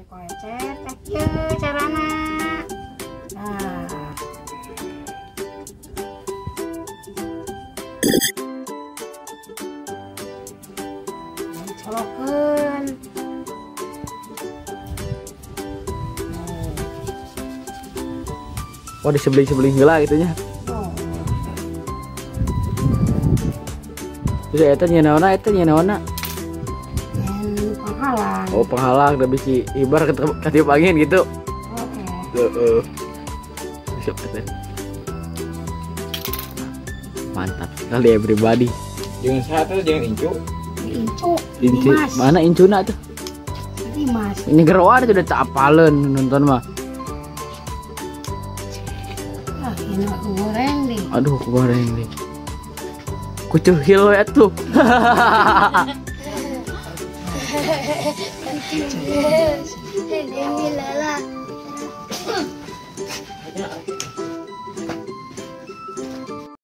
Dikolecer teh kieu carana. Nah. Colokeun. Oh, disebeling-sebeling heula gitu nya. Oh. Terus eta nyenaona, eta nyenaona. Nyen penghalang. Oh, penghalang da bisi ibar ketiup angin gitu. Heeh. Heeh. Siap eta. Mantap sekali everybody. Jangan satu, jangan incu. Incu. Incu. Mana incuna tuh? Dimas. Ini geroan sudah capalen nonton mah. Ah, ini aku goreng nih. Aduh, aku goreng nih. Kucuhil we tuh. Ini lala.